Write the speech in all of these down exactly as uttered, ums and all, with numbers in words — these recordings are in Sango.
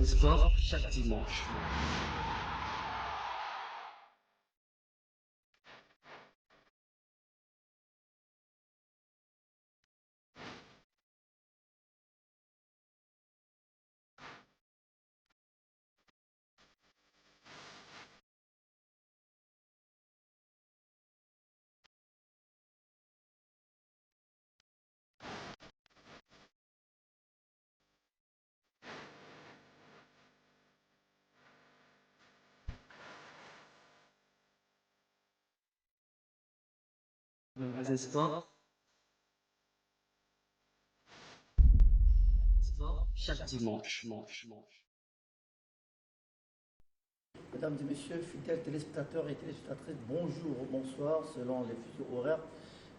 Sport chaque dimanche. Sport. Sport chaque dimanche. Mesdames et messieurs, fidèles téléspectateurs et téléspectatrices, bonjour ou bonsoir, selon les fuseaux horaires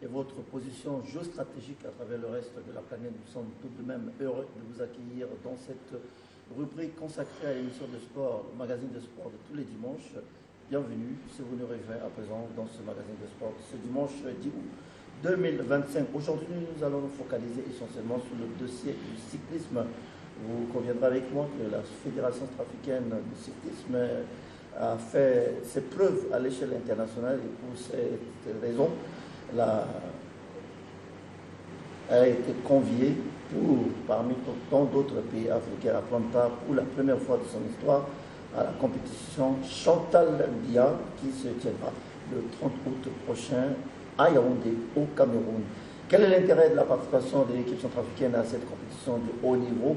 et votre position géostratégique à travers le reste de la planète. Nous sommes tout de même heureux de vous accueillir dans cette rubrique consacrée à l'émission de sport, le magazine de sport de tous les dimanches. Bienvenue, si vous nous rejoignez à présent dans ce magazine de sport de ce dimanche dix août deux mille vingt-cinq. Aujourd'hui, nous allons nous focaliser essentiellement sur le dossier du cyclisme. Vous conviendrez avec moi que la Fédération centrafricaine de cyclisme a fait ses preuves à l'échelle internationale et pour cette raison, la, elle a été conviée pour, parmi tant d'autres pays africains, à prendre part pour la première fois de son histoire à la compétition Chantal Biya qui se tiendra le trente août prochain à Yaoundé, au Cameroun. Quel est l'intérêt de la participation de l'équipe centrafricaine à cette compétition de haut niveau ?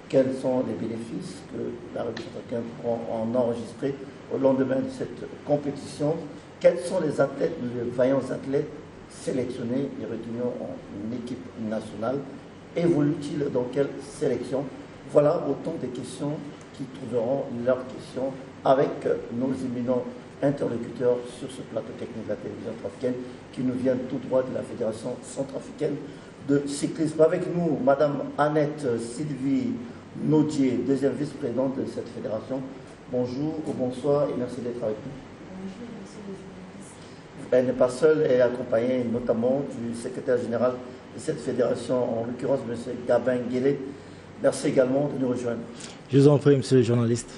Quels sont les bénéfices que la République centrafricaine pourra en enregistrer au lendemain de cette compétition ? Quels sont les athlètes, les vaillants athlètes sélectionnés et retenus en équipe nationale ? Évoluent-ils dans quelle sélection ? Voilà autant de questions qui trouveront leurs questions avec nos éminents interlocuteurs sur ce plateau technique de la télévision centrafricaine qui nous viennent tout droit de la Fédération centrafricaine de cyclisme. Avec nous, Madame Annette Sylvie Nodier, deuxième vice-présidente de cette fédération. Bonjour ou bonsoir et merci d'être avec nous. Bonjour, monsieur le journaliste. Elle n'est pas seule, elle est accompagnée notamment du secrétaire général de cette fédération, en l'occurrence monsieur Gabin Guélé. Merci également de nous rejoindre. Je vous en prie, monsieur le journaliste.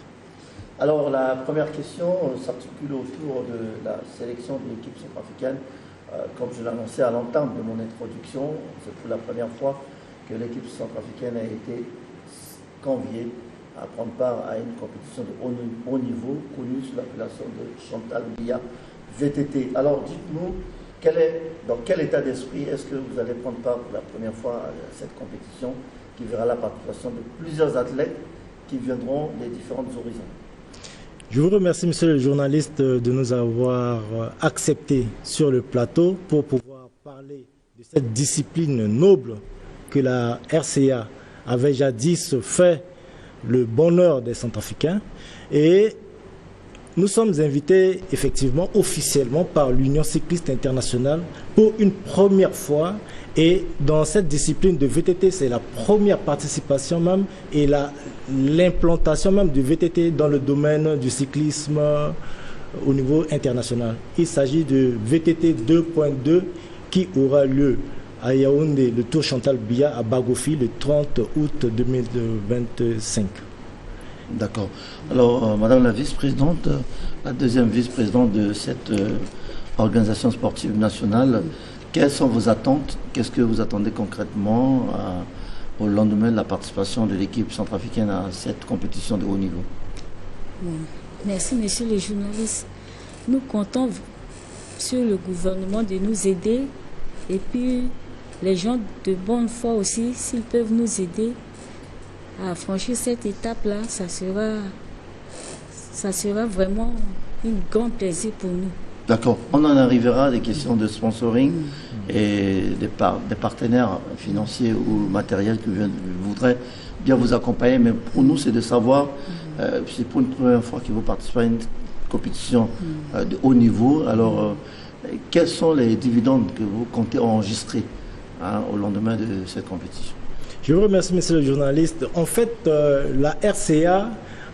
Alors, la première question, euh, s'articule autour de la sélection de l'équipe centrafricaine. Euh, comme je l'annonçais à l'entame de mon introduction, c'est pour la première fois que l'équipe centrafricaine a été conviée à prendre part à une compétition de haut ni-, haut niveau connue sous l'appellation de Chantal Biya V T T. Alors, dites-nous, quel est, dans quel état d'esprit est-ce que vous allez prendre part pour la première fois à cette compétition qui verra la participation de plusieurs athlètes qui viendront des différents horizons ? Je vous remercie, monsieur le journaliste, de nous avoir, euh, acceptés sur le plateau pour pouvoir parler de cette discipline noble que la R C A avait jadis fait le bonheur des Centrafricains. Et nous sommes invités effectivement officiellement par l'Union cycliste internationale pour une première fois. Et dans cette discipline de V T T, c'est la première participation même et la, l'implantation même du V T T dans le domaine du cyclisme au niveau international. Il s'agit de V T T deux point deux qui aura lieu à Yaoundé, le Tour Chantal Biya à Bagofi, le trente août deux mille vingt-cinq. D'accord. Alors, euh, Madame la vice-présidente, euh, la deuxième vice-présidente de cette, euh, organisation sportive nationale, quelles sont vos attentes ? Qu'est-ce que vous attendez concrètement, euh, au lendemain de la participation de l'équipe centrafricaine à cette compétition de haut niveau ? Bon, merci, monsieur le journaliste. Nous comptons v-, sur le gouvernement de nous aider et puis les gens de bonne foi aussi, s'ils peuvent nous aider à franchir cette étape-là, ça sera, ça sera vraiment un grand plaisir pour nous. D'accord. On en arrivera à des questions de sponsoring et des par-, des partenaires financiers ou matériels qui vien-, voudraient bien vous accompagner. Mais pour nous, c'est de savoir, euh, c'est pour une première fois que vous participez à une compétition, euh, de haut niveau. Alors, euh, quels sont les dividendes que vous comptez enregistrer, hein, au lendemain de cette compétition ? Je vous remercie, monsieur le journaliste. En fait, euh, la R C A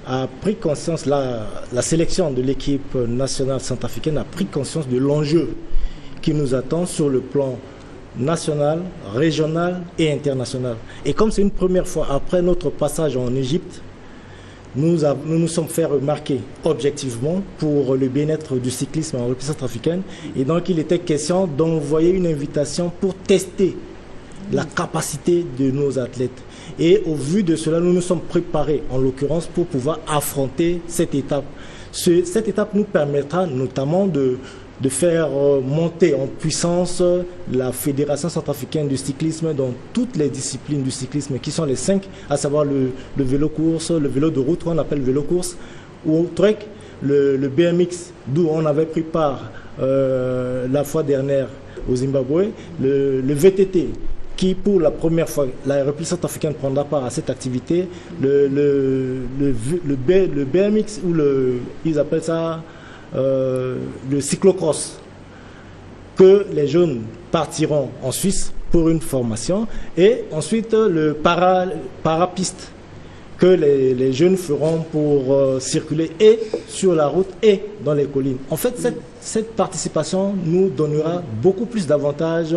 a pris conscience, la, la sélection de l'équipe nationale centrafricaine a pris conscience de l'enjeu qui nous attend sur le plan national, régional et international. Et comme c'est une première fois après notre passage en Égypte, Nous, a- nous nous sommes fait remarquer objectivement pour le bien-être du cyclisme en République centrafricaine. Et donc, il était question d'envoyer une invitation pour tester la capacité de nos athlètes. Et au vu de cela, nous nous sommes préparés, en l'occurrence, pour pouvoir affronter cette étape. Ce- cette étape nous permettra notamment de, de faire euh, monter en puissance la Fédération centrafricaine de cyclisme dans toutes les disciplines du cyclisme, qui sont les cinq, à savoir le, le vélo course, le vélo de route, qu'on appelle vélo course, ou trek, le, le B M X, d'où on avait pris part euh, la fois dernière au Zimbabwe, le, le V T T, qui pour la première fois, la République centrafricaine prendra part à cette activité, le, le, le, v- le B- le B M X, ou le, ils appellent ça euh, le cyclocross, que les jeunes partiront en Suisse pour une formation, et ensuite le para, parapiste que les, les jeunes feront pour euh, circuler et sur la route et dans les collines. En fait, cette, cette participation nous donnera beaucoup plus d'avantages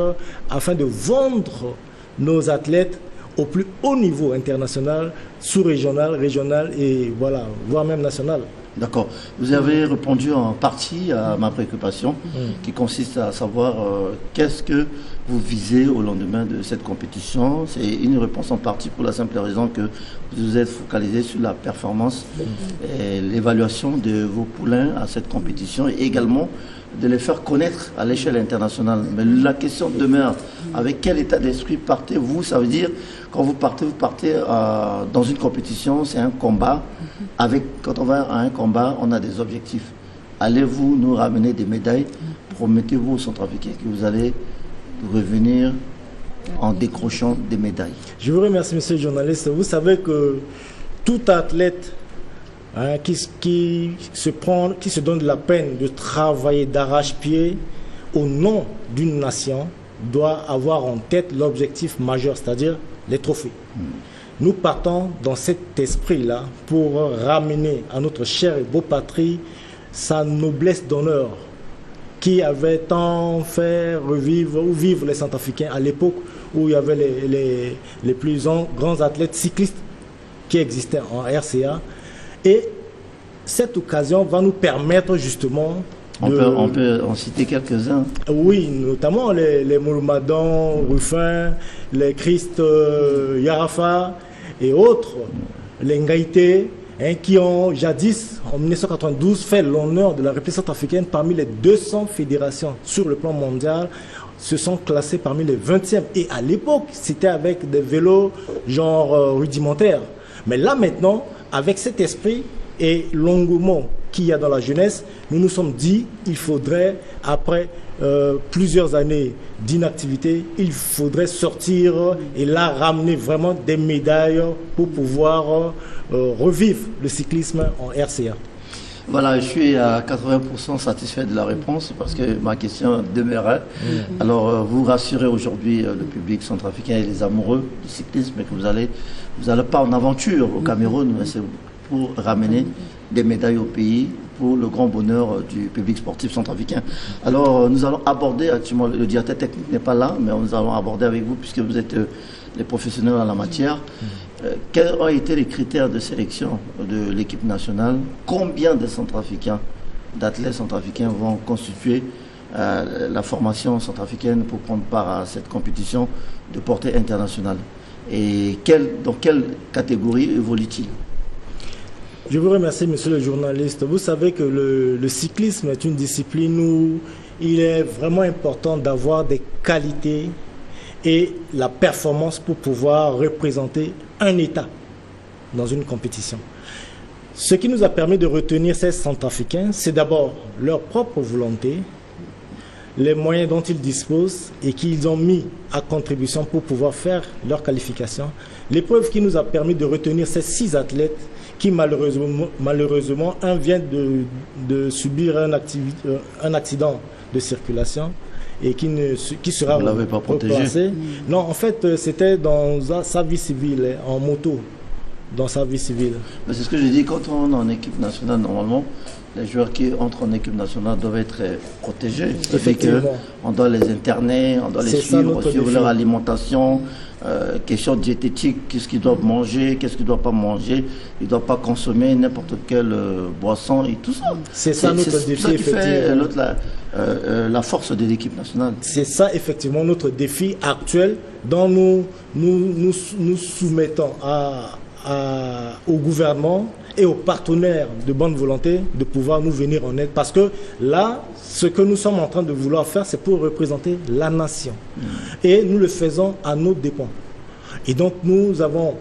afin de vendre nos athlètes au plus haut niveau international, sous-régional, régional et voilà, voire même national. D'accord. Vous avez répondu en partie à ma préoccupation, qui consiste à savoir euh, qu'est-ce que vous visez au lendemain de cette compétition. C'est une réponse en partie pour la simple raison que vous vous êtes focalisé sur la performance et l'évaluation de vos poulains à cette compétition et également de les faire connaître à l'échelle internationale. Mais la question demeure, avec quel état d'esprit partez-vous? Ça veut dire, quand vous partez, vous partez euh, dans une compétition, c'est un combat. Avec, quand on va à un combat, on a des objectifs. Allez-vous nous ramener des médailles? Promettez-vous aux Centrafricains que vous allez revenir en décrochant des médailles? Je vous remercie, monsieur le journaliste. Vous savez que tout athlète hein, qui, qui se prend, qui se donne la peine de travailler d'arrache-pied au nom d'une nation doit avoir en tête l'objectif majeur, c'est-à-dire les trophées. Nous partons dans cet esprit-là pour ramener à notre chère et beau patrie sa noblesse d'honneur qui avait tant fait revivre ou vivre les Centrafricains à l'époque où il y avait les, les, les plus en- grands athlètes cyclistes qui existaient en R C A. Et cette occasion va nous permettre justement On, de- peut, on peut en citer quelques-uns. Oui, notamment les, les Molomadon, Ruffin, les Christ euh, Yarafa et autres, les Ngaïté, hein, qui ont jadis, en mille neuf cent quatre-vingt-douze, fait l'honneur de la République centrafricaine parmi les deux cents fédérations sur le plan mondial, se sont classés parmi les vingtièmes. Et à l'époque, c'était avec des vélos genre euh, rudimentaires. Mais là maintenant, avec cet esprit et l'engouement qu'il y a dans la jeunesse, nous nous sommes dit il faudrait, après euh, plusieurs années d'inactivité, il faudrait sortir et là ramener vraiment des médailles pour pouvoir euh, revivre le cyclisme en R C A. Voilà, je suis à quatre-vingts pour cent satisfait de la réponse parce que ma question demeurait. Alors, euh, vous rassurez aujourd'hui euh, le public centrafricain et les amoureux du cyclisme que vous allez, vous allez pas en aventure au Cameroun, mais c'est pour ramener des médailles au pays pour le grand bonheur euh, du public sportif centrafricain. Alors, euh, nous allons aborder actuellement, le directeur technique n'est pas là, mais nous allons aborder avec vous, puisque vous êtes euh, les professionnels en la matière. Euh, quels ont été les critères de sélection de l'équipe nationale? Combien de centrafricains, d'athlètes centrafricains vont constituer euh, la formation centrafricaine pour prendre part à cette compétition de portée internationale? Et quel- dans quelle catégorie évolue-t-il? Je vous remercie, monsieur le journaliste. Vous savez que le, le cyclisme est une discipline où il est vraiment important d'avoir des qualités et la performance pour pouvoir représenter un État dans une compétition. Ce qui nous a permis de retenir ces Centrafricains, c'est d'abord leur propre volonté, les moyens dont ils disposent et qu'ils ont mis à contribution pour pouvoir faire leur qualification. L'épreuve qui nous a permis de retenir ces six athlètes qui malheureusement, malheureusement un vient de, de subir un, activi- euh, un accident de circulation et qui, ne, qui sera Vous l'avez pas protégé. replacé. Non, en fait, euh, c'était dans sa- sa vie civile, hein, en moto. dans sa vie civile. Mais c'est ce que je dis, quand on est en équipe nationale, normalement, les joueurs qui entrent en équipe nationale doivent être euh, protégés. C'est-à-dire Effectivement. qu'on doit les interner, on doit les C'est ça suivre, notre suivre défi. Leur alimentation, euh, question diététique, qu'est-ce qu'ils doivent manger, qu'est-ce qu'ils ne doivent pas manger, ils ne doivent pas consommer n'importe quelle euh, boisson et tout ça. C'est ça notre c'est défi, ça qui fait effectivement. euh, l'autre, la, euh, euh, la force de l'équipe nationale. C'est ça, effectivement, notre défi actuel dont nous nous, nous, nous soumettons à, à- au gouvernement et aux partenaires de bonne volonté de pouvoir nous venir en aide. Parce que là, ce que nous sommes en train de vouloir faire, c'est pour représenter la nation. Et nous le faisons à nos dépens. Et donc, nous avons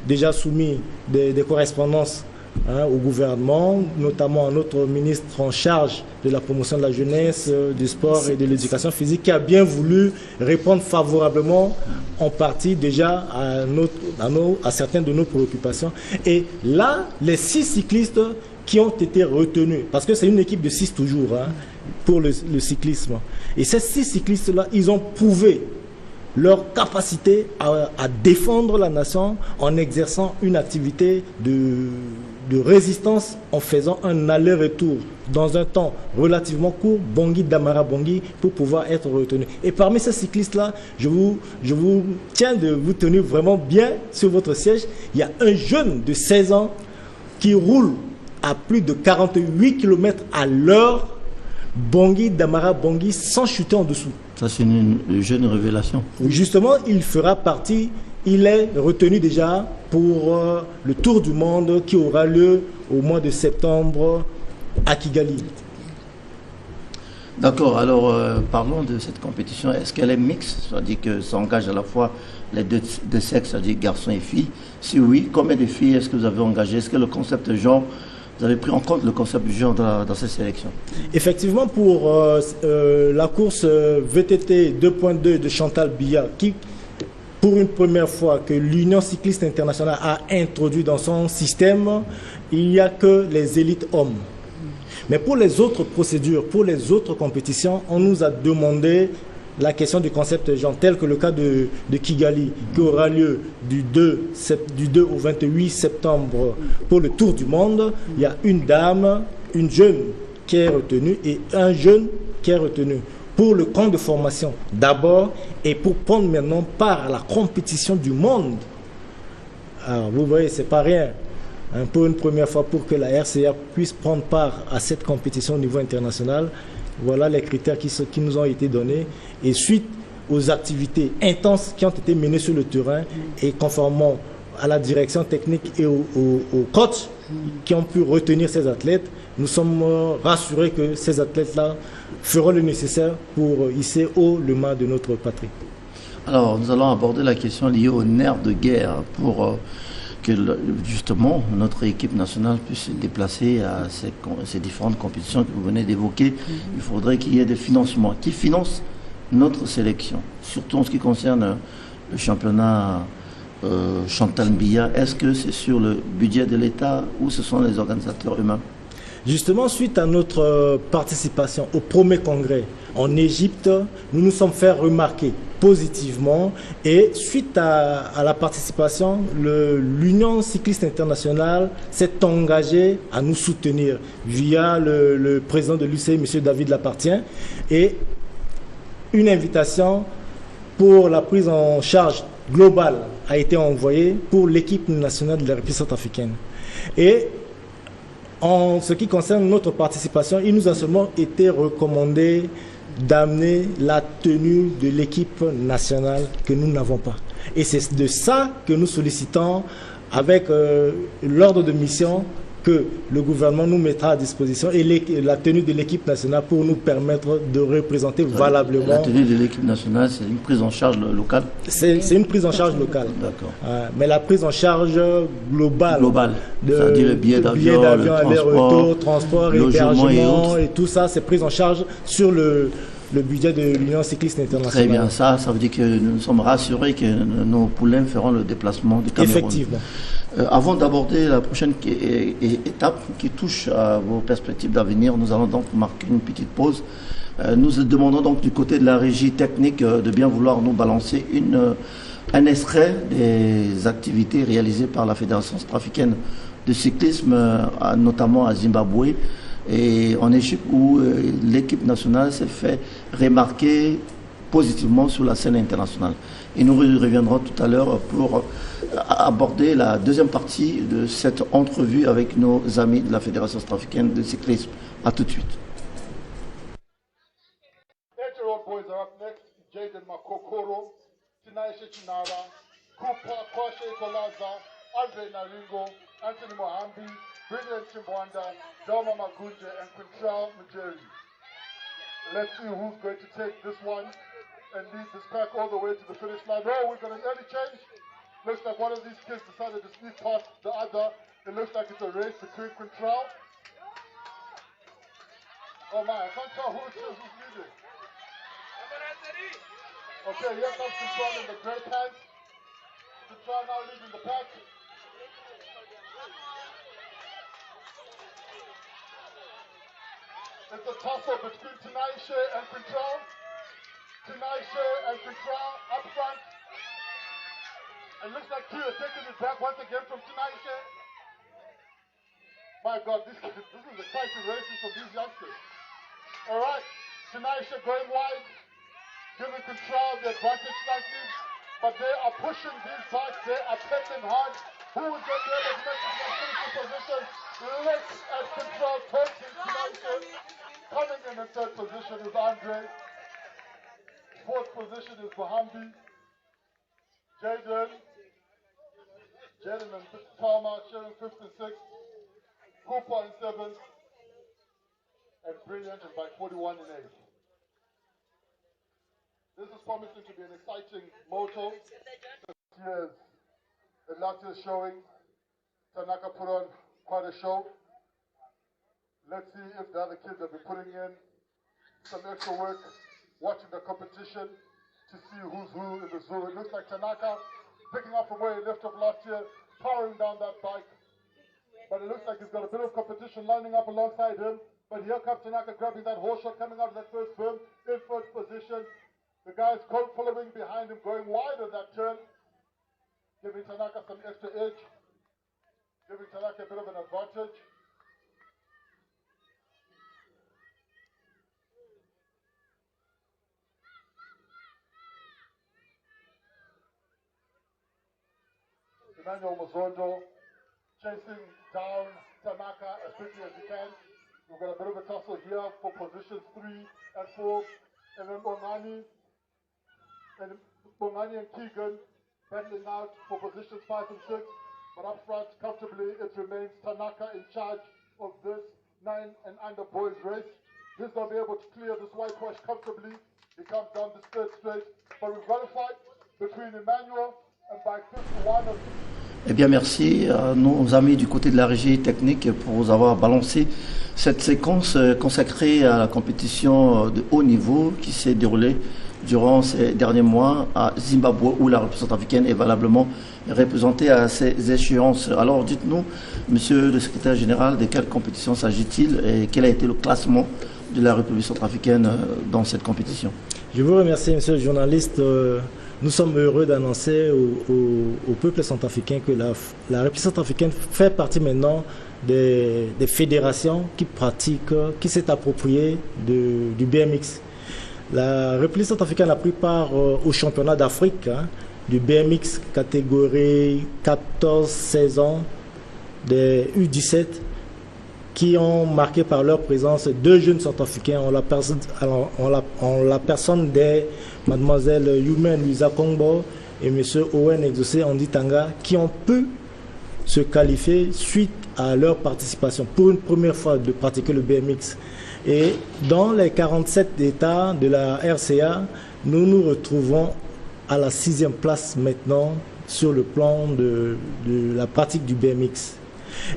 déjà soumis des, des correspondances, hein, au gouvernement, notamment à notre ministre en charge de la promotion de la jeunesse, euh, du sport et de l'éducation physique, qui a bien voulu répondre favorablement en partie déjà à, notre, à, nos- à certaines de nos préoccupations. Et là, les six cyclistes qui ont été retenus, parce que c'est une équipe de six toujours, hein, pour le, le cyclisme. Et ces six cyclistes-là, ils ont prouvé leur capacité à, à défendre la nation en exerçant une activité de, de résistance, en faisant un aller-retour dans un temps relativement court, Bangui Damara Bangui, pour pouvoir être retenu. Et parmi ces cyclistes-là, je vous, je vous tiens de vous tenir vraiment bien sur votre siège. Il y a un jeune de seize ans qui roule à plus de quarante-huit kilomètres à l'heure, Bangui Damara Bangui, sans chuter en dessous. Ça, c'est une, une jeune révélation. Justement, il fera partie, il est retenu déjà pour euh, le Tour du Monde qui aura lieu au mois de septembre à Kigali. D'accord, alors euh, parlons de cette compétition. Est-ce qu'elle est mixte, c'est-à-dire que ça engage à la fois les deux, deux sexes, c'est-à-dire garçons et filles? Si oui, combien de filles est-ce que vous avez engagé? Est-ce que le concept genre, vous avez pris en compte le concept genre dans, dans cette sélection? Effectivement, pour euh, euh, la course euh, V T T deux point deux de Chantal Biya, qui, pour une première fois que l'Union cycliste internationale a introduit dans son système, il n'y a que les élites hommes. Mais pour les autres procédures, pour les autres compétitions, on nous a demandé la question du concept genre, tel que le cas de, de Kigali, qui aura lieu du deux, sept- du deux au vingt-huit septembre pour le Tour du Monde. Il y a une dame, une jeune qui est retenue et un jeune qui est retenu pour le camp de formation d'abord et pour prendre maintenant part à la compétition du monde. Alors, vous voyez, c'est pas rien. Hein, pour une première fois, pour que la R C A puisse prendre part à cette compétition au niveau international, voilà les critères qui, sont- qui nous ont été donnés. Et suite aux activités intenses qui ont été menées sur le terrain et conformément à la direction technique et au, au- au coach qui ont pu retenir ces athlètes, nous sommes euh, rassurés que ces athlètes-là feront le nécessaire pour euh, hisser haut le mât de notre patrie. Alors, nous allons aborder la question liée aux nerfs de guerre pour euh, que le- justement notre équipe nationale puisse se déplacer à ces, com- ces différentes compétitions que vous venez d'évoquer. Il faudrait qu'il y ait des financements. Qui finance notre sélection? Surtout en ce qui concerne euh, le championnat euh, Chantal Biya. Est-ce que c'est sur le budget de l'État ou ce sont les organisateurs eux-mêmes? Justement, suite à notre euh, participation au premier congrès en Égypte, nous nous sommes fait remarquer positivement et suite à, à la participation, le- l'Union cycliste internationale s'est engagée à nous soutenir via le, le président de l'U C I, M. David Lapartien, et une invitation pour la prise en charge globale a été envoyée pour l'équipe nationale de la République centrafricaine. Et en ce qui concerne notre participation, il nous a seulement été recommandé d'amener la tenue de l'équipe nationale que nous n'avons pas. Et c'est de ça que nous sollicitons avec euh, l'ordre de mission que le gouvernement nous mettra à disposition et l'é- la tenue de l'équipe nationale pour nous permettre de représenter valablement. La tenue de l'équipe nationale, c'est une prise en charge lo- locale. C'est c'est une prise en charge locale. D'accord. Euh, mais la prise en charge globale, Globale. de C'est-à-dire le billet de d'avion, le aller-retour, transport, transport, logement et hébergement autres. Et tout ça, c'est prise en charge sur le, le budget de l'Union cycliste internationale. Très bien, ça, ça veut dire que nous sommes rassurés que nos poulains feront le déplacement du Cameroun. Effectivement. Euh, avant d'aborder la prochaine é- é- étape qui touche à vos perspectives d'avenir, nous allons donc marquer une petite pause. Euh, nous demandons donc du côté de la régie technique euh, de bien vouloir nous balancer une, euh, Un extrait des activités réalisées par la Fédération centrafricaine de cyclisme, euh, à- notamment à Zimbabwe et en Égypte, où euh, l'équipe nationale s'est fait remarquer positivement sur la scène internationale. Et nous re- reviendrons tout à l'heure pour euh, aborder la deuxième partie de cette entrevue avec nos amis de la Fédération centrafricaine de cyclisme. À tout de suite. Eight-year-old boys are up next. Jaden Makokoro, Tinaishe Chinara, Kupa Kwashe Kolaza, Andre Naringo, Anthony Mohambi, Brilliant Chimbwanda, Delma Magunje, and Quintrell Mujeri. Let's see who's going to take this one and lead this pack all the way to the finish line. Oh, we've got an early change. Looks like one of these kids decided to sneak past the other. It looks like it's a race between Quintrell. Oh my, I can't tell who it is who's leading. Okay, here comes Quintrell in the grey pants. Quintrell now leading the pack. It's a tussle between Tinaishe and Quintrell. Tinaishe and Quintrell up front. It looks like Q is taking it back once again from Tinaishe. My God, this, this is exciting racing for these youngsters. All right, Tinaisha going wide, giving Quintrell the advantage slightly, but they are pushing these bikes, they are pedaling hard. Who is going to be able to make this one finish the position? Let's at Quintrell, third is Tinaisha. Coming in in third position is Andre. Fourth position is Bahambi. Jaden. Jaden and Palmer sharing fifth and sixth. Cooper in seventh. And Brilliant and by forty-one in eighth. This is promising to be an exciting moto. Yes, and last year's showing, Tanaka put on quite a show. Let's see if the other kids have been putting in some extra work, watching the competition to see who's who in the zoo. It looks like Tanaka picking up from where he left off last year, powering down that bike. But it looks like he's got a bit of competition lining up alongside him. But here comes Tanaka grabbing that horse shot, coming out of that first berm in first position. The guys co- following behind him, going wide on that turn, giving Tanaka some extra edge, giving Tanaka a bit of an advantage. Emmanuel Mozondo chasing down Tanaka as quickly as he can. We've got a bit of a tussle here for positions three and four. And then Bongani and Bongani and Keegan battling out for positions five and six. But up front, comfortably, it remains Tanaka in charge of this nine and under boys race. He's going to be able to clear this whitewash comfortably. He comes down the third straight. But we've got a fight between Emmanuel and by fifty-one of Eh bien, merci à nos amis du côté de la régie technique pour avoir balancé cette séquence euh, consacrée à la compétition euh, de haut niveau qui s'est déroulée durant ces derniers mois à Zimbabwe, où la République centrafricaine est valablement représentée à ces échéances. Alors, dites-nous, monsieur le secrétaire général, de quelle compétition s'agit-il et quel a été le classement de la République centrafricaine euh, dans cette compétition ? Je vous remercie, monsieur le journaliste. Euh, nous sommes heureux d'annoncer au, au- au peuple centrafricain que la, la République centrafricaine fait partie maintenant des, des fédérations qui pratiquent, qui s'est appropriée de- du B M X. La République centrafricaine a pris part euh, au championnat d'Afrique, hein, du B M X catégorie quatorze seize ans des U dix-sept, qui ont marqué par leur présence deux jeunes centrafricains en la, perso- alors, en la- en la personne des mademoiselles Yumen Luisa Kongbo et monsieur Owen Exaucé Anditanga, qui ont pu se qualifier suite à leur participation pour une première fois de pratiquer le B M X. Et dans les quarante-sept États de la R C A, nous nous retrouvons à la sixième place maintenant sur le plan de, de la pratique du B M X.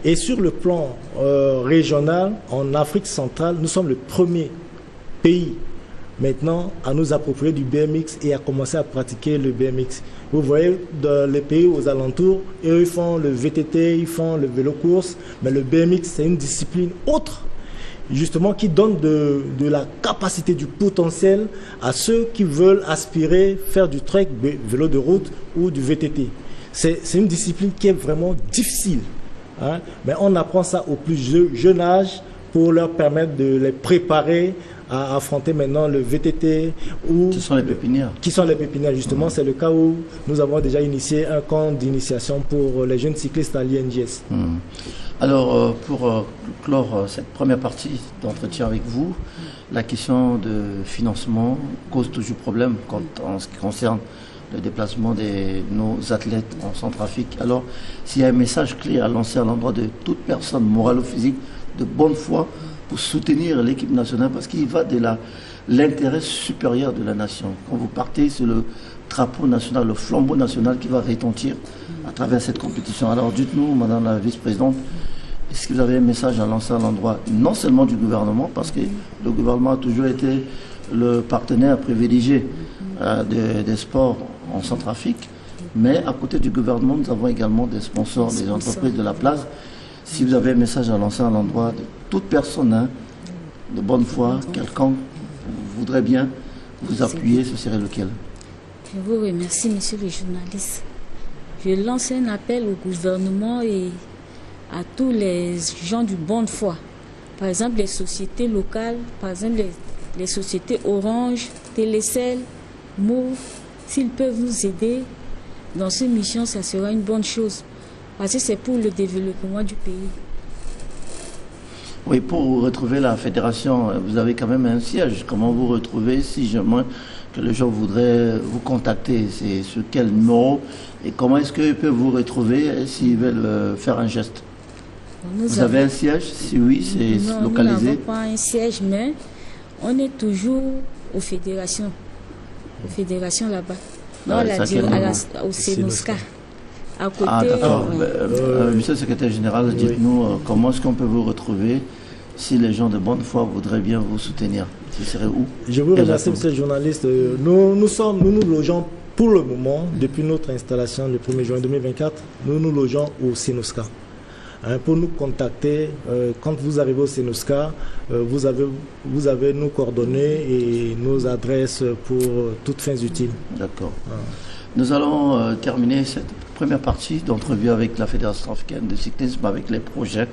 Et sur le plan euh, régional, en Afrique centrale, nous sommes le premier pays maintenant à nous approprier du B M X et à commencer à pratiquer le B M X. Vous voyez, dans les pays aux alentours, eux, ils font le V T T, ils font le vélo course, mais le B M X, c'est une discipline autre. justement, qui donne de, de la capacité, du potentiel à ceux qui veulent aspirer faire du trek, bé-, vélo de route ou du V T T. C'est, c'est une discipline qui est vraiment difficile, hein, mais on apprend ça au plus je-, jeune âge pour leur permettre de les préparer à affronter maintenant le V T T ou... Ce sont les pépinières. Qui sont les pépinières, justement. C'est le cas où nous avons déjà initié un camp d'initiation pour les jeunes cyclistes à l'I N J S. Alors, euh, pour, euh, clore, euh, cette première partie d'entretien avec vous, la question de financement cause toujours problème quand, en ce qui concerne le déplacement de nos athlètes en Centrafrique. Alors, s'il y a un message clé à lancer à l'endroit de toute personne morale ou physique de bonne foi pour soutenir l'équipe nationale, parce qu'il va de la, l'intérêt supérieur de la nation. Quand vous partez, c'est le drapeau national, le flambeau national qui va retentir à travers cette compétition. Alors dites-nous, Madame la vice-présidente, est-ce que vous avez un message à lancer à l'endroit non seulement du gouvernement, parce que le gouvernement a toujours été le partenaire privilégié, euh, de, des sports en Centrafrique, mais à côté du gouvernement, nous avons également des sponsors, des entreprises de la place. Si vous avez un message à lancer à l'endroit de toute personne, hein, de bonne foi, quelqu'un voudrait bien vous appuyer, ce serait lequel ? Je vous remercie, monsieur le journaliste. Je lance un appel au gouvernement et à tous les gens de bonne foi. Par exemple, les sociétés locales, par exemple, les, les sociétés Orange, Télécel, Move, s'ils peuvent nous aider dans cette mission, ça sera une bonne chose. Parce que c'est pour le développement du pays. Oui, pour retrouver la fédération, vous avez quand même un siège. Comment vous retrouvez si jamais que les gens voudraient vous contacter ? C'est sur quel numéro ? Et comment est-ce qu'ils peuvent vous retrouver, euh, s'ils veulent, euh, faire un geste ? Vous avez un siège ? Si oui, c'est localisé ? Non, nous n'avons pas un siège, mais on est toujours aux fédérations. Aux fédérations là-bas. Non, à la, au Cenosca. À côté, ah, d'accord. Euh, euh, monsieur le secrétaire général, dites-nous, euh, comment est-ce qu'on peut vous retrouver si les gens de bonne foi voudraient bien vous soutenir ? Ce serait où ? Je vous remercie, monsieur le journaliste. Euh, nous, nous sommes, nous nous logeons pour le moment, depuis notre installation le premier juin deux mille vingt-quatre, nous nous logeons au Cenosca. Hein, pour nous contacter, euh, quand vous arrivez au Cenosca, euh, vous avez, vous avez nos coordonnées et nos adresses pour, euh, toutes fins utiles. D'accord. Nous allons, euh, terminer cette première partie d'entrevue avec la Fédération africaine de cyclisme, avec les projets.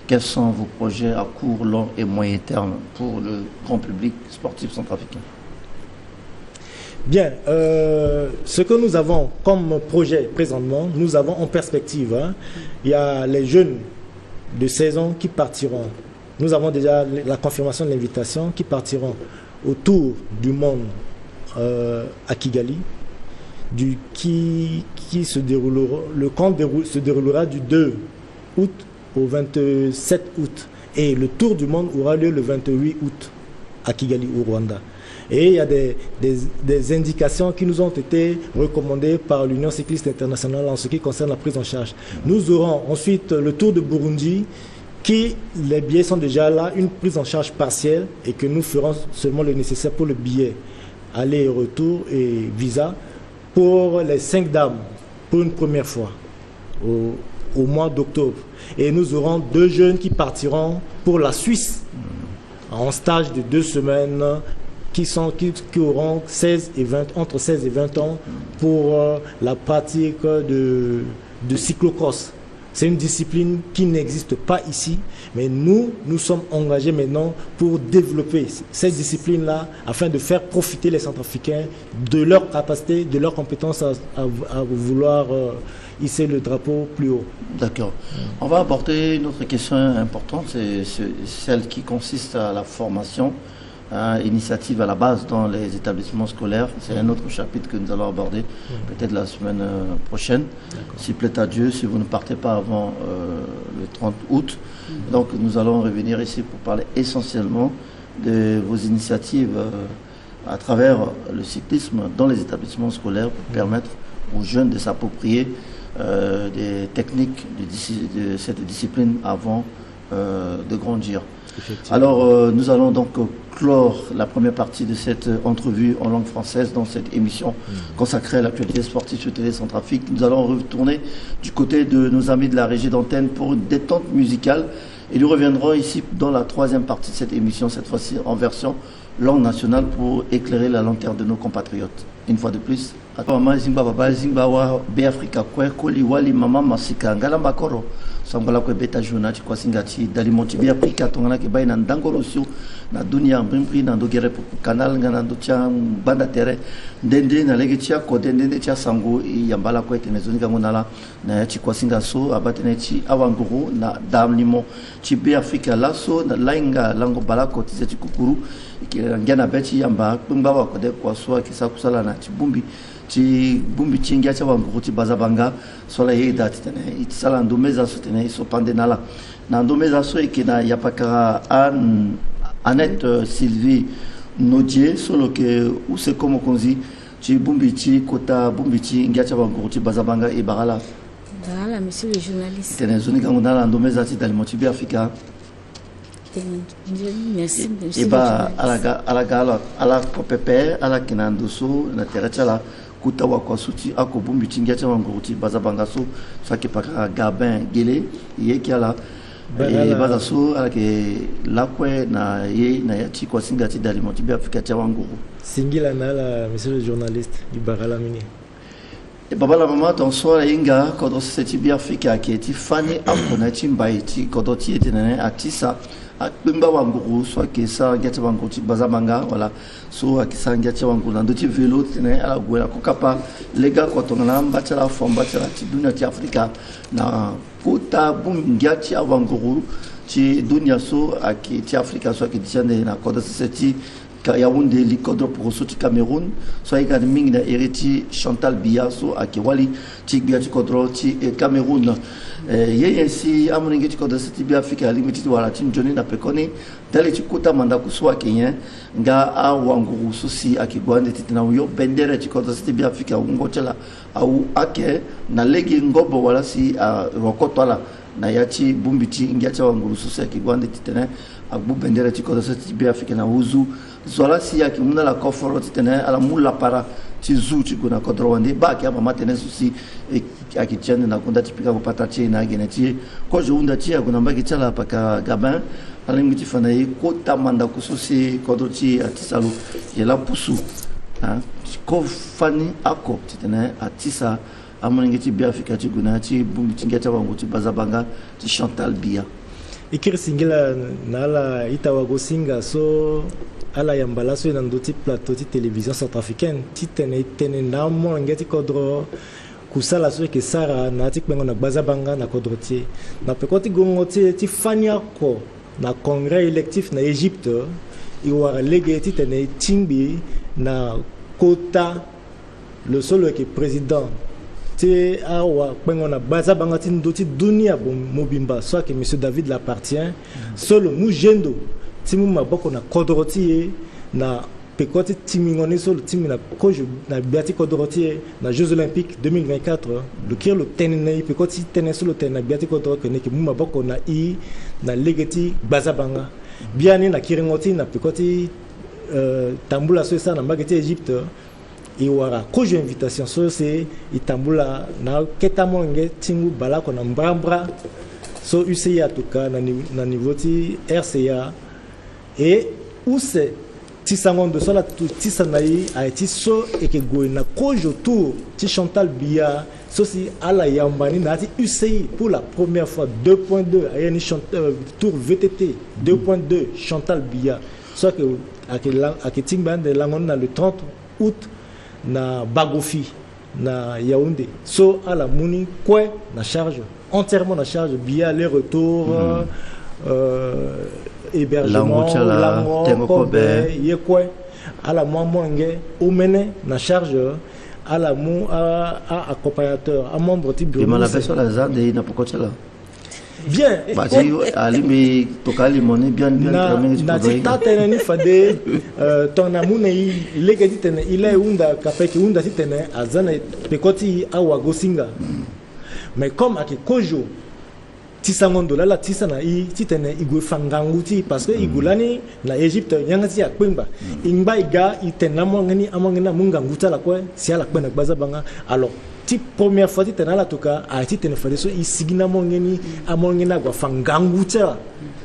Quels sont vos projets à court, long et moyen terme pour le grand public sportif centrafricain ? Bien, euh, ce que nous avons comme projet présentement, nous avons en perspective, hein, il y a les jeunes de seize ans qui partiront. Nous avons déjà la confirmation de l'invitation, qui partiront au tour du monde, euh, à Kigali, du, qui, qui se déroulera, le camp dérou-, se déroulera du deux août au vingt-sept août. Et le tour du monde aura lieu le vingt-huit août à Kigali, au Rwanda. Et il y a des, des, des indications qui nous ont été recommandées par l'Union cycliste internationale en ce qui concerne la prise en charge. Nous aurons ensuite le Tour de Burundi, qui, les billets sont déjà là, une prise en charge partielle, et que nous ferons seulement le nécessaire pour le billet aller et retour et visa pour les cinq dames, pour une première fois au, au mois d'octobre. Et nous aurons deux jeunes qui partiront pour la Suisse en stage de deux semaines, qui sont, qui, qui auront seize et vingt, entre seize et vingt ans pour, euh, la pratique de, de cyclocross. C'est une discipline qui n'existe pas ici, mais nous, nous sommes engagés maintenant pour développer cette discipline-là afin de faire profiter les Centrafricains de leur capacité, de leur compétence à, à, à vouloir, euh, hisser le drapeau plus haut. D'accord. On va aborder une autre question importante, c'est, c'est celle qui consiste à la formation, hein, initiative à la base dans les établissements scolaires. C'est un autre chapitre que nous allons aborder peut-être la semaine, euh, prochaine. D'accord. S'il plaît à Dieu, si vous ne partez pas avant, euh, le trente août. Donc, nous allons revenir ici pour parler essentiellement de vos initiatives, euh, à travers le cyclisme dans les établissements scolaires pour permettre aux jeunes de s'approprier, euh, des techniques de disci-, de cette discipline avant, euh, de grandir. Effectivement. Alors, euh, nous allons donc clore la première partie de cette entrevue en langue française dans cette émission consacrée à l'actualité sportive sur Télé Centrafrique. Nous allons retourner du côté de nos amis de la régie d'antenne pour une détente musicale. Et nous reviendrons ici dans la troisième partie de cette émission, cette fois-ci en version langue nationale pour éclairer la lanterne de nos compatriotes. Une fois de plus, mama zingba, baba zingba, wa Be Afrika kue, koli, wali, mama, masika, ngala, makoro. Sangba lakue beta journal ti kuasinga ti dalimo ti Be Afrika tongana ke bai na ndangolo sio na dunia mbrimbri na ndo gere pupu canal nga na ndo ti angbanda tere. Nde nde na lege ti akode, nde nde ti asango, e yamba lakue tene zoni gango na ala na ya ti kuasinga so abaa tënë ti awanguru na dalimo ti Be Afrika laso na lainga lango baleoko ti ze ti kukuru. E yeke na ngia na be ti yamba kpengba wakode kua so ayeke sara kusala na ya ti bongbi ti, bongbi ti ngia ti awanguru ti Bazabanga so ala yeda titene e sara ndo meza so tene e sopa nde na ala. Na ndo meza so e yeke na yapakara Anne, Annette, euh, Sylvie Nodie so lo yeke use ko mokonzi ti bongbi ti kota bongbi ti ngia ti awanguru ti Bazabanga. E bara ala. Voilà, monsieur le journaliste. Tene zoni gango na ala na ndo meza ti dalimo ti Be Afrika. Tene, merci, merci, e ba, monsieur le journaliste. Ala ga, ala ga, ala, ala ko pepe, ala yeke na ndo so na tere ti ala kota wakua so ti ako bongbi ti ngia ti awanguru ti Bazabanga so, so ayeke pakara Gabin Gele, e yeke ala. Ba, e ala. Baza so ala yeke lakue na ye na ya ti kuasinga ti dalimo ti Be Afrika ti awanguru. Singila na ala, monsieur le journaliste, e bara ala mingi. E baba na mama, tongaso ala hinga, kodro sese ti Be Afrika ayeke ti fani ako na ya ti mbai ti kodro ti e titene atisa akpengba wanguru so ayeke sara ngia ti awanguru ti Bazabanga, wala so ayeke sara ngia ti awanguru na ndö ti vélo titene ala gue na kokapa. Legeoko tongana amba ti ala, afo amba ti ala ti dunia ti Afrika na kota bongbi ngia ti awanguru ti dunia so ayeke ti Afrika so ayeke ti ande na kodro sese ti ka Yaoundé, li kodro poroso ti Cameroun, so ahinga ni mingi na iri ti Chantal Biya so ayeke wali ti gbia ti kodro ti, eh, Cameroun. Eh, ye nyen si amolenge ti kodro sese ti Be Afrika alingbi ti wara ti nzoni na pekoni ndali ti kota mandaku so ayeke nyen? Nga awanguru so si ayeke gue ande titene ahon bendere ti kodro sese ti Be Afrika wungo ti ala awu ake na lege ngobo wala si, ah, arokoto ala na ya ti bongbi ti ngia ti awanguru so si ayeke gue ande titene agbu bendere ti kodro sese ti Be Afrika na huzu. Zo laa si ayeke mu na ala koforo titene ala mu lapara ti zu ti gue na kodro wande. Baa ayeke amama tënë so si, e, ayeke ti ande na gonda ti pikango patara ti e na agene ti e. Kozo hunda ti e ague na mbage ti ala paka Gabin. Alingbi ti fa na e kota mandaku so si kodro ti e atisa lo. Ye laa pusu, ah, ti kofani oko titene atisa amolenge ti Be Afrika ti gue na ya ti bongbi ti ngia ti awanguru ti Bazabanga ti Chantal Biya. E kiri singila na ala ita wagosinga so ala yamba laso e na ndö ti plateau ti télévision centrafricaine titene e tene na amolenge ti kodro kusala so e yeke sara na ya ti kpengo na gbazabanga na kodro ti e. Na peko ti gongo ti e ti fani oko na congrès électif na Égypte, e wara lege titene e tingbi na kota lo so lo yeke président ti awakpengo na gbazabanga ti ndö ti dunia bo-, mobimba so ayeke monsieur David Lapartien, so lo mu zendo ti mu maboko na kodro ti e na peko ti tingbingo ni so lo tingbi na kozo na gbia ti kodro ti e na Jeux Olympiques deux mille vingt-quatre. Lo kiri lo tene na e peko ti tënë so lo tene na gbia ti kodro, ke ni yeke mu maboko na e na lege ti gbazabanga. Biani na kiringo ti e na peko ti, euh, tambula so e sara na mbage ti Égypte, e wara kozo invitation so si e tambula na akete amolenge ti ngu baleoko na mbrambra so U C I atuka na ni-, na niveau ti R C A. E use tisango ndo so ala tu tisa na e aye ti so e yeke gue na kozo tour ti Chantal Biya so si ala yamba ni na ya ti U C I pour la première fois, deux point deux, aye ni Chant-, euh, tour V T T deux point deux Chantal Biya so ayeke, ayeke la-, ayeke tingbi ande lango ni na le trente août na Bagofi na Yaoundé. So ala mu ni kue na charge, entièrement na charge, billet aller-retour, euh, hébergement, lango ti ala, lango, tengo kobe, kobe, ye kue. Ala mu amolenge omene na charge, ala mu a, a accompagnateur, amembre ti bureau. Mbi ma na be so ala za ande na peko ti ala. Bien. Ba ti alingbi toka alimo ni biani biani na, na ti taa tënë ni fade, euh, tongana amu na e lege titene e laa e hunda, kape e yeke hunda titene aza na peko ti e awagosinga. Mais comme ayeke kozo tisango ndo laa ala tisa na e titene e gue fa ngangu ti e, parce que e gue lani na Égypte, yanga ti e akpengba. E ngba e ga e tene na amolenge ni, amolenge ni amu ngangu ti ala kue si ala kpe na gbazabanga. Alors, Ti première fois titene ala toka ayeke titene fadeso e sigi na amolenge ni, amolenge ni ague afa ngangu ti ala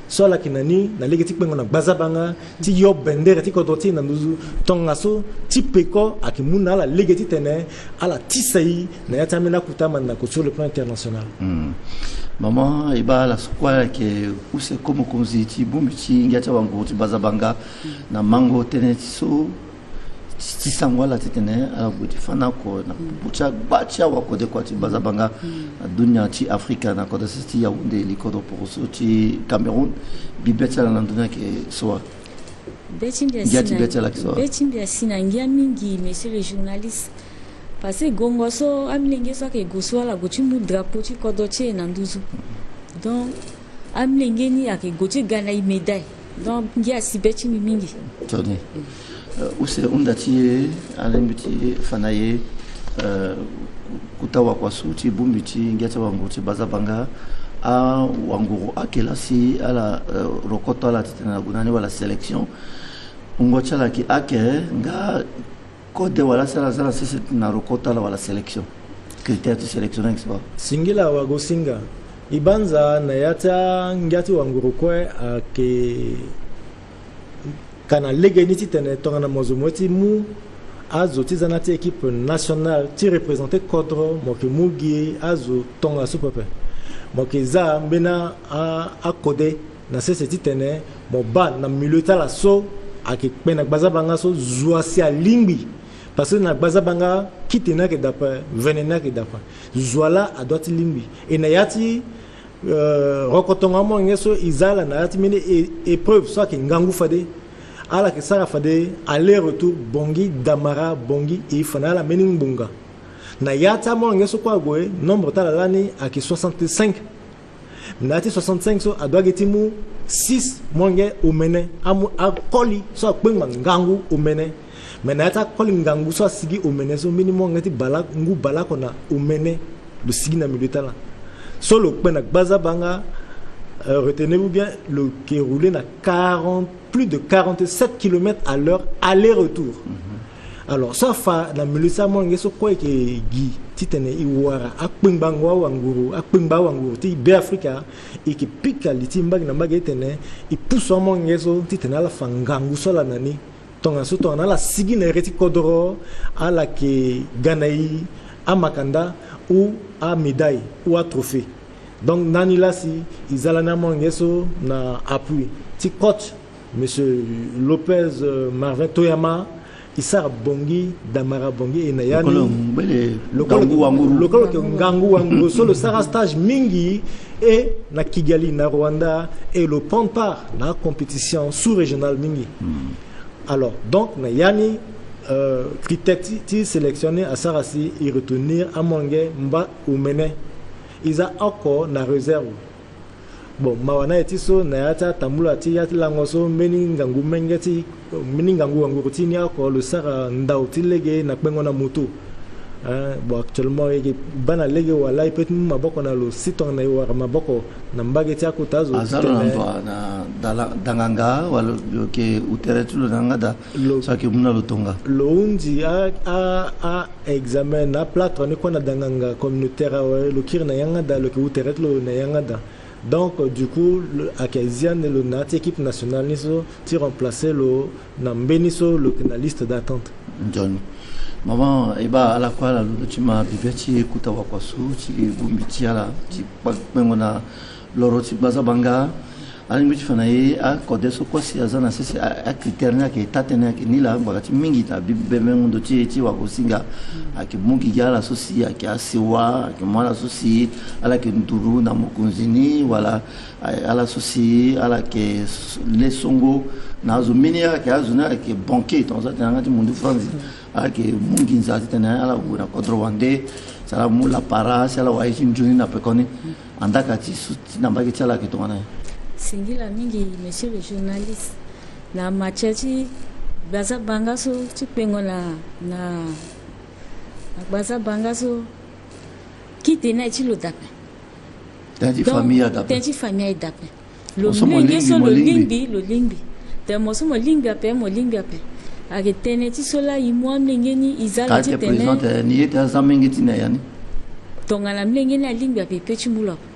so ala yeke na ni na lege ti kpengo na gbazabanga, ti yo bendere ti kodro ti e na nduzu. Tongaso ti peko ayeke mu na ala lege titene ala tisa e na ya ti ambeni akuta mandako sur le plan international. Hmm. Maman, e baa ala so kue ayeke use ko mokonzi ti bongbi ti ngia ti awanguru ti gbazabanga na mango tënë ti so ti, ti sango ala titene ala gue ti fa na oko na popo ti agba ti awakodekua ti gbazabanga na dunia ti Afrika na kodro sese ti Yaoundé, li kodro poroso ti Cameroun. Mbi be ti ala na ndoni ayeke so wa? Be ti mbi asi na, be ti mbi asi na ngia mingi, monsieur le journaliste. Parce que gongo so amilenge so ayeke gue so ala gue ti mu drapeau ti kodro ti e na nduzu. Donc amilenge ni ayeke gue ti ga na e médaille. Donc ngia asi be ti mbi mingi. Tony. Euh, use hunda ti e, alingbi ti fa na e, euh, kota wakua so ti bongbi ti ngia ti awanguru ti gbazabanga, awanguru ayeke laa si ala, euh, rokoto ala titene ala gue na ni wala sélection. Wungo ti ala ayeke ake nga kode wala si ala za na sese na rokoto ala wala sélection. Critère ti sélection ni ayeke so wa? Singila wagosinga. E banza na ya ti angia ti wanguru kue ayeke ka na legeni titene tongana mo zo mo ye ti mu azo ti za na ya ti équipe nationale ti représenter kodro, mo yeke mu gi azo tongaso pepe. Mo yeke za mbeni a, akode na sese titene mo baa na milieu ti ala so ayeke kpe na gbazabanga so, zo asi alingbi. Parce que na gbazabanga, kite ni ayeke daa ape, vene ni ayeke daa ape. Zo laa adoit ti lingbi. E na ya ti, euh, rokotongo amolenge so e za ala na ya ti mbeni é-, épreuve so ayeke ngangu fade. Ala yeke sara fade aller retour Bangui, Damara, Bangui, e fa na ala mbeni ngbonga. Na ya ti amolenge so kue ague, nombre ti ala lani ayeke soixante-cinq. Na ya ti soixante-cinq so, adoit ge ti mu six molenge omene, amu, akoli so akpengba ngangu omene. Mais na ya ti akoli ngangu so asigi omene so, mbeni molenge ti baleoko, ngu baleoko na omene, lo sigi na milieu ti ala. So lo kpe na gbazabanga, euh, retenez-vous bien, lo yeke rouler na quarante, plus de quarante-sept kilomètres à l'heure aller-retour. Alors so afa na milieu ti amolenge so kue e yeke gi titene e wara akpengbango awanguru, akpengba awanguru ti Beafrika, e yeke pika li ti mbage na mbage titene e pusu amolenge so titene ala fa ngangu so ala na ni. Tongaso tongana ala sigi na ere ti kodro, ala yeke ga na e amakanda ou amédaille ou atrophée. Donc ndani laa si e za lani amolenge so na appui ti coach Monsieur Lopez, euh, Marvin Toyama, e sara Bangui, Damara Bangui, e na ya ni. Lo kolo ngbele ngangu wanguru. Lo kolo yeke ngangu wanguru so lo sara stage mingi e na Kigali na Rwanda, e lo prendre part na compétition sous-régionale mingi. Alors donc na ya ni, euh, critère ti, ti sélection ni asara si e retenir amolenge mba omene. E za oko na réserve. Bon, mawa na e ti so na ya ti atambula ti ya ti lango so, mbeni ngangu menge ti, mbeni ngangu wanguru ti ni oko lo sara ndau ti lege na kpengo na moto. Hein, bon, actuellement e yeke baa na lege wala e peut ti mu maboko na lo si tongana e wara maboko na mbage ti akota azo. Aza lo na ndua na dala, danganga wala lo yeke hu tere ti lo na yanga daa? Lo, so ayeke mu na lo tonga. Lo hunzi a, a, a examen na aplâtre ni kue na danganga communautaire awe, lo kiri na yanga daa, lo yeke hu tere ti lo na yanga daa. Donc, euh, du coup, lo, ayeke zi ande lo na ya ti équipe nationale ni so ti remplacer lo na mbeni so lo yeke na liste d'attente. Nzoni. Maman, e baa ala kue ala londo ti ma bibe ti kota wakua so ti bongbi ti ala ti kpa kpengo na loro ti gbazabanga. Alingbi ti fa na e akode so kue si aza na sese a, acritère ni ayeke taa tënë ayeke ni laa ngbanga ti mingi na bibe mengo ndo ti e ti wagosinga. Ayeke mu gigi ala so si ayeke asewa, ayeke mu ala so si ala yeke nduru na mokonzi ni wala ala so si ala yeke le songo na azo mbeni, ala yeke azo ni ala yeke banquier tongaso atene na yanga ti mundu franzi. Ala yeke mu nginza titene ala gue na kodro wande si ala mu lapara si ala wara ye ti nzoni na pekoni. Andaka ti su ti na mbage ti ala ayeke tongana nyen? Singila mingi, monsieur le journaliste. Na matière ti gbazabanga so ti kpengo na, na, na gbazabanga so, kite ni aye ti lo dape. Tënë ti famille aye dape. Tënë ti famille aye dape. Lo lingbi so, lo lingbi, lo lingbi. Tene mo so mo lingbi ape, mo lingbi ape. Ayeke tënë ti so laa e mu amolenge ni e za lo titene. Présidente, ni ye ti aza menge ti na ya ni. Tongana molenge ni alingbi ape, e pe ti mu lo ape.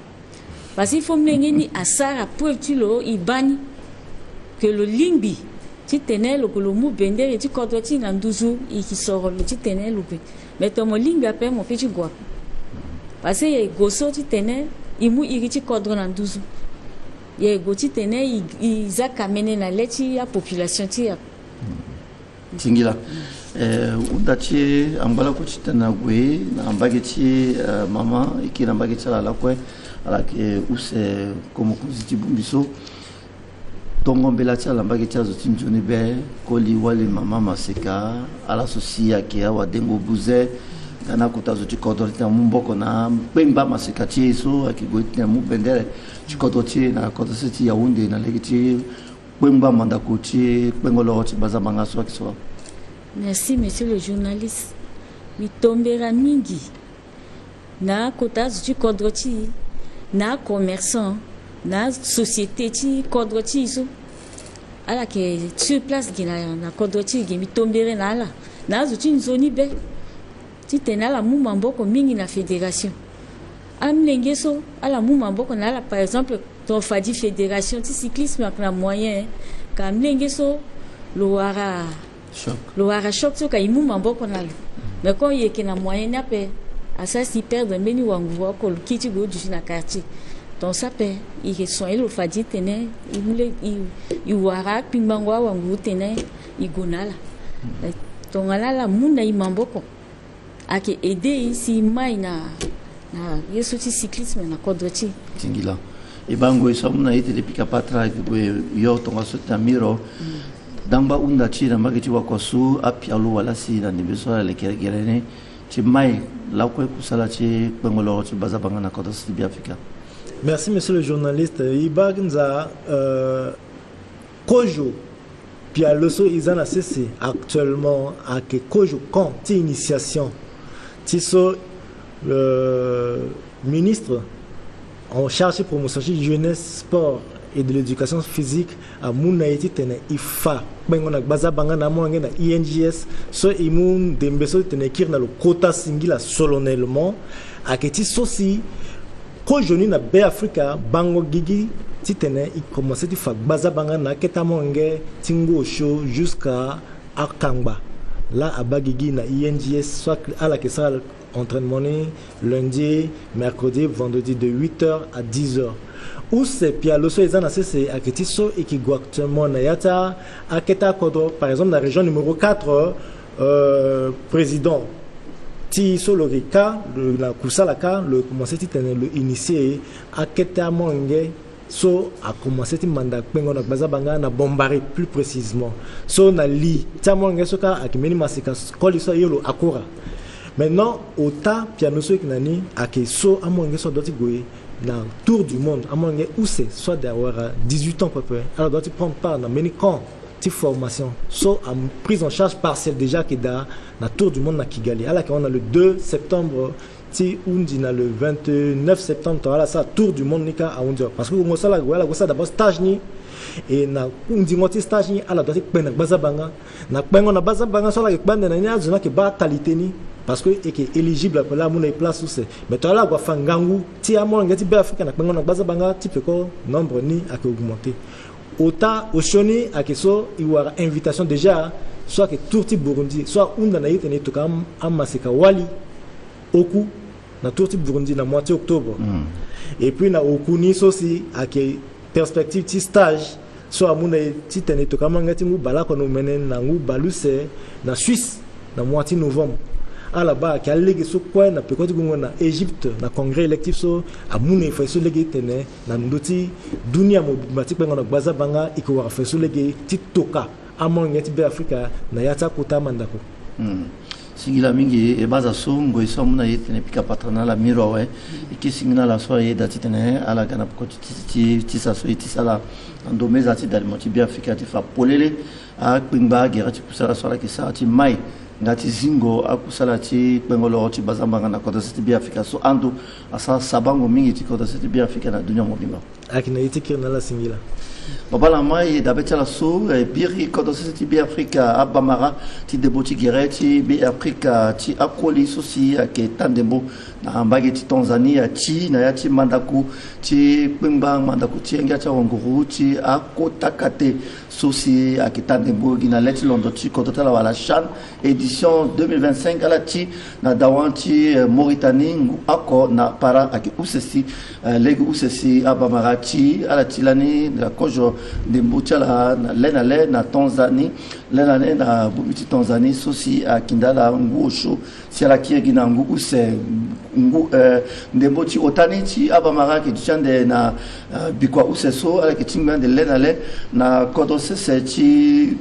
Parce que il faut molenge ni asara preuve ti lo e baa ni ke lo lingbi titene lo gue lo mu bendere ti kodro ti e na nduzu, e ke soro lo titene lo gue. Mais tongana mo lingbi ape, mo pe ti gue ape. Parce que e gue so titene e mu iri ti kodro na nduzu. E gue titene e, e za kamene na le ti apopulation ti e ape. Singila. Eh, hunda ti e angba lakue titene na gue na mbage ti e, eh, mama, e kiri na mbage ti ala lakue, ala yeke use komokonzi ti bongbi so. Tongo mbela ti ala na mbage ti azo ti nzoni be, koli wali mama Maseka, ala so si ayeke awadengo buze, nga na akota zo ti kodro titene amu maboko na kpengba Maseka ti e so ayeke gue titene amu bendere ti kodro ti e na kodro sese ti Yaoundé na lege ti kpengba mandako ti kpengo loro ti gbazabanga so ayeke so. Merci, monsieur le journaliste. Mbi tombera mingi na akota azo ti kodro ti e, na acommerçant, na asociété ti kodro ti e so. Ala yeke sur place gi na, na kodro ti e gi, mbi tombere na ala, na azo ti nzoni be, titene ala mu maboko mingi na fédération. Amolenge so, ala mu maboko na ala, par exemple, tongana fadi fédération ti cyclisme ayeke na moyen, ka molenge so lo wara choc. Lo wara choc so ka e mu maboko na lo. Mais comme e yeke na moyen ni ape, asara si e perdre mbeni wanguru oko lo kiri ti gue duti na quartier. Tongana so ape, e yeke soigner lo fadi titene e mu le, e, e wara akpingbango awanguru titene e gue na ala. Eh, tongana ala mu na e maboko, ayeke aider e si e mai na, na ye so ti cyclisme na kodro ti e. Singila. E baa ngoi so amu na e tene pika patara ayeke gue yo tongaso ti na miro. Dangba hunda ti e na mbage ti wakua so, apialo wala si na ndembe so ala yeke gere ni ti mai lakue kusala ti kpengo loro ti gbazabanga na kodro so ti Beafrika. Merci, monsieur le journaliste. E baa nza, euh, kozo pialo so e za na sese actuellement ayeke kozo camp ti initiation ti so le ministre en charge ti promotion ti jeunesse, sport et de l'éducation physique amu na e titene e fa kpengo na gbazabanga na amolenge na I N J S so e mu ndembe so titene e kiri na lo kota singila solennellement. Ayeke ti so si kozo ni na Beafrika bango gigi titene e komanse ti fa gbazabanga na akete amolenge ti ngu osio jusqu'à akangba. Laa abaa gigi na I N J S so ala yeke sara entraînement ni lundi, mercredi, vendredi de huit heures à dix heures. Use pialo so e za na sese ayeke ti so e yeke gue actuellement na ya ti akete akodro, par exemple na région numéro quatre, euh, président ti so lo yeke kâ, lo na kusala kâ, lo komanse titene lo initier akete amolenge so akomanse ti manda kpengo na gbazabanga na Bombari plus précisément. So na li ti amolenge so kâ ayeke mbeni Maseka, koli so aye lo Akura. Maintenant ota piano so e yeke na ni ayeke so amolenge so adua ti gue na tour du monde, amolenge use so ade awara dix-huit ans pepe, ala dua ti prendre part na mbeni camp ti formation so a prise en charge partielle déjà ayeke daa na tour du monde na Kigali. Ala yeke hon na le deux septembre ti hundi na le vingt-neuf septembre, tongana ala sara tour du monde ni kâ ahundi awe. Parce que wungo so ala gue, ala gue sara d'abord stage ni. E na hundingo ti stage ni ala dua ti kpe na gbazabanga. Na kpengo na gbazabanga so ala yeke kpe ande na ni, azo ni ayeke baa qualité ni. Parce que e yeke éligible ape laa amu na e place use. Mais tongana ala gue afa ngangu ti amolenge ti Beafrika na kpengo na gbazabanga ti peko, nombre ni ayeke augmenter. Ota osio ni ayeke so e wara invitation déjà so ayeke tour ti Burundi so ahunda na e titene e toka am-, amaseka wali oku na tour ti Burundi na mois ti octobre. Et puis na oku ni so si ayeke perspective ti stage so amu na e titene e toka amolenge ti ngu baleoko na omene na ngu baleuse na Suisse na mois ti novembre. Ala baa ayeke alege so kue na peko ti gungo na Égypte na congrès électif so amu na e fade so lege titene na ndö ti dunia mobimba ti kpengo na gbazabanga e yeke wara fade so lege ti toka amolenge ti Beafrika na ya ti akota amandako. Singila mingi. E baa azo so ngoi so amu na e titene e pika patara na ala miro awe. E ke singila ala so ayeda titene ala ga na peko ti, ti, ti, tisa so e tisa ala na ndo meza ti dalimo ti Beafrika ti fa polele akpengba agere ti kusala so ala yeke sara ti mai nga ti zingo akusala ti kpengo loro ti gbazabanga na kodro sese ti Beafrika so ando asara sabango mingi ti kodro sese ti Beafrika na dunia mobimba. Ayeke na e ti kiri na ala singila. Babala ma e dabe ti ala so, eh, biri kodro sese ti Beafrika, abamara ti ndembo ti gere ti Beafrika ti akoli so si ayeke taa ndembo na mbage ti Tanzanie, ati na ya ti mandako ti kpengba mandako ti ngia ti awanguru ti akota kate so si ayeke taa ndembo gi na le ti londo ti kodro ti ala wala CHAN édition deux mille vingt-cinq, ala ti na dawa ti, eh, Mauritanie, ngu oko na para ayeke use si, eh, lege use si abamara ti ala ti lani na kozo ndembo ti ala na le na le na Tanzanie, le na le na bongbi ti Tanzanie so si akinda ala ngu osio si ala kiri gi na ngu use, ngu, eh, ndembo ti ota ni ti abamara ayeke duti ande na, eh, bikua use so ala yeke tingbi ande le na le na kodro sese ti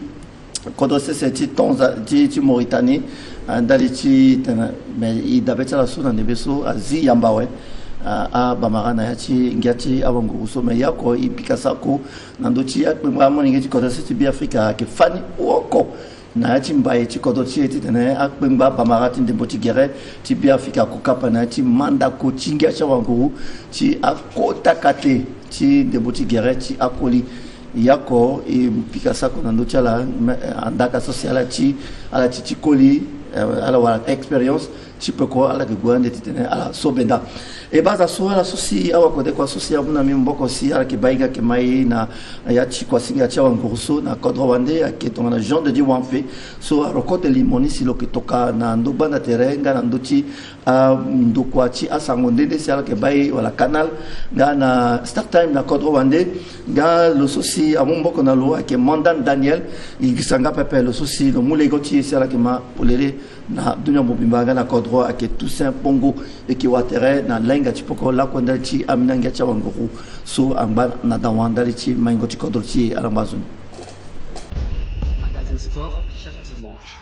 kodro sese ti Tanza-, ti, ti Mauritanie, ah, ndali ti tene, me e dabe ti ala so na ndembe so azi yamba awe, ah, abamara na ya ti ngia ti awanguru so, me e oko e pika sako na ndö ti akpengba amolenge ti kodro sese ti Beafrika ayeke fani oko na ya ti mbai ti kodro ti e titene akpengba abamara ti ndembo ti gere ti Beafrika akokapa na ya ti mandako ti ngia ti awanguru ti akota kate ti ndembo ti gere ti akoli. E oko e pika sako na ndö ti ala, me, eh, andaka so si ala ti, ala ti ti koli, eh, ala wara expérience ti peko, ala yeke gue ande titene ala so benda. E baa azo so, ala so si awakodekua so si amu na mbi maboko si ala yeke baa e nga ayeke ma e na ya ti kuasinga ti awanguru so na kodro wande ayeke tongana Jean de Dieu Wamfe so arokote limo ni si lo yeke toka na ndö gbanda tere nga na ndö ti, ah, ndokua ti asango nde nde si ala yeke baa e wala Canal nga na Star Time na kodro wande. Nga lo so si amu maboko na lo ayeke Mandan Daniel. E girisa nga pepe lo so si lo mu lego ti e si ala yeke ma polele na dunia mobimba nga na kodro ayeke Toussaint Pongo. E yeke wa tere na lainga ti peko lakue ndali ti amina ngia ti awanguru so angba na dawa ndali ti maingo ti kodro ti e. Ala ngba zo ni. Magazine Sport, chaque dimanche.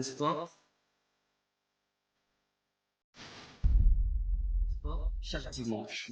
Sport. Sport chaque dimanche.